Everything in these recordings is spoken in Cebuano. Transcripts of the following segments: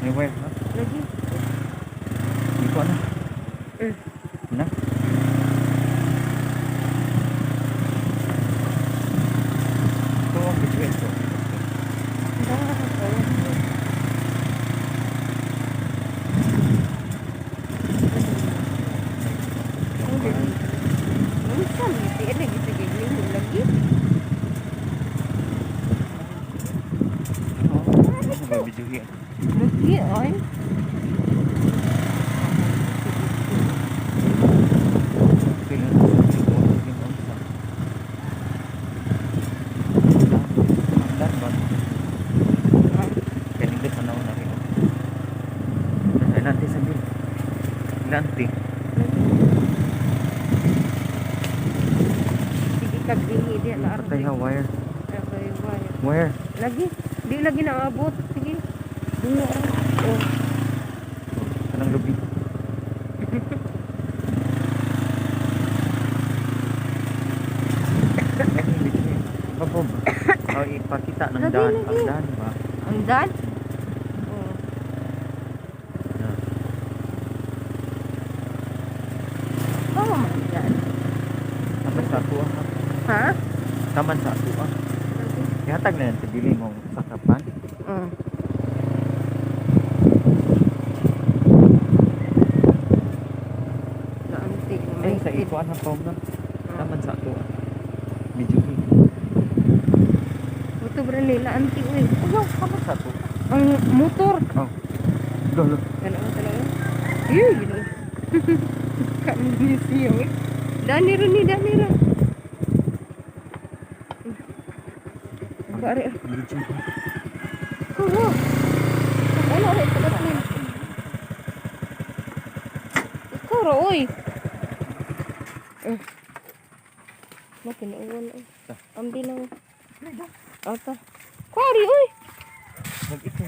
May wire, ha? Lagi. Hindi ko ano. Na? Ito ang video ito. Da. Unsa ni ti lagi, sige, lagi. Oh, ano ba video here? Lagi oy. Okay lang. Yung unsa. Ang dan ba? Kaya nindot sa nauna rin. Ilanti sa bil. Ilanti. Sige kag dinhi di na. Patay ha, wire. Okay, wire. Wire. Lagi, di lagi na abot. Sige. Dungo. Oh. Anong lubi? Ipabob. Oh, ipakita ng Lagi, daan. lagi. Ang daan ba? Ang dan? Oh. Na. Oh my God. Taman sa ako ah. Ha? Taman sa ako ah. Ihatag na lang sa bili mong sakapan. Oh. Naanti na Eh, may sa ikuan ha pa na. Taman sa ato ah. Medyo Buto bra nila anti uy. Ayaw, taman sa ato. Ang motor. Oh. Lo, lo. Ano talaga? Yun, yun. Kami siya. Uy. Dani ro ni, dani ro. Bari. Medyo. Kuha. Ano rin ito ba? Ikaw ra, oy. Eh. Makinuwan ay. Ambi lang. Ata. Kuwari, oy. Nag-ito.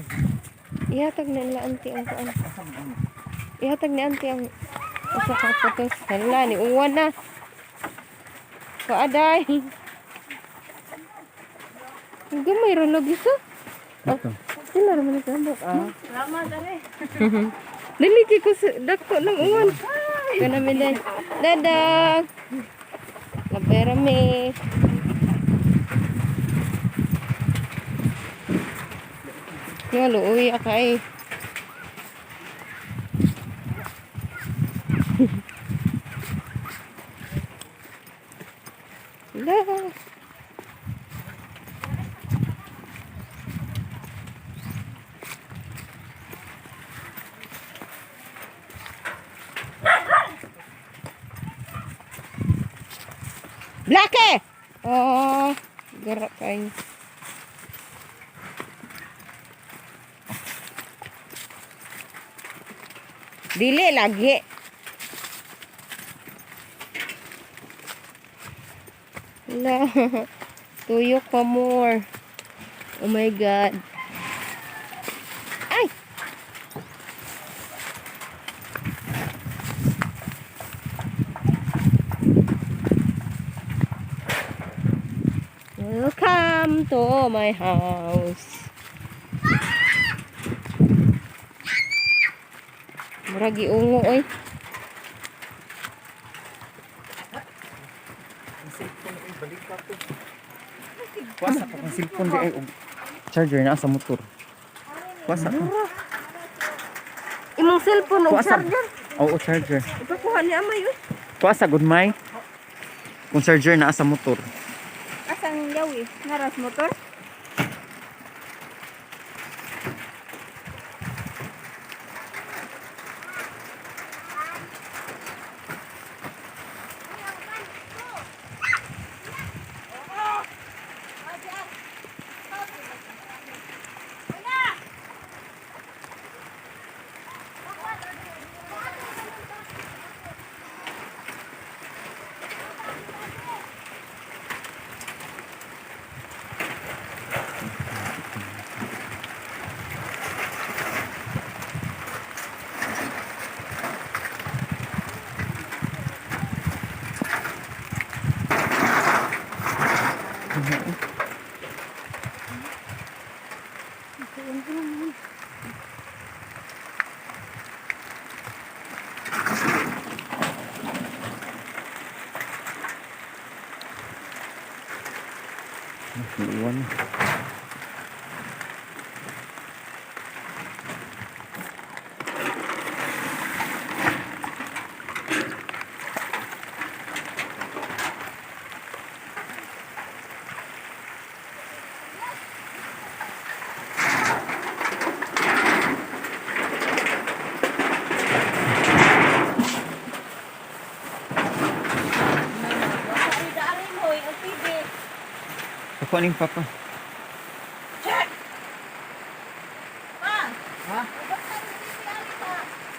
Ihatag na nila auntie ang kuan. Asa man ano? Ihatag ni auntie ang usa ka putos. Hala ni uwan na. Kaaday. Ang gamay ra lagi sa. Ito. Sila ra man sa ambok ah. Salamat, are. Dali kay ko sa dako ng uwan. Kana mi day. Dadah. Labera mi. Nga luoy akay. La. Blake! Oh, gerak kayo. Dili lagi. La. Tuyok pa more. Oh my God. Ay! Welcome to my house. Murag giungo oy. Ang cellphone ay balik ka to. Kuasa ka ang cellphone di ay og charger na sa motor. Kuasa ka. Imong cellphone og Kuasa. charger. Oo, charger. Ipakuha ni amay oy. Kuasa gud may. Kung charger na sa motor. Asang yawi? Naras motor? Ari mo, ang TV. Ako aning papa. Pa! Ha?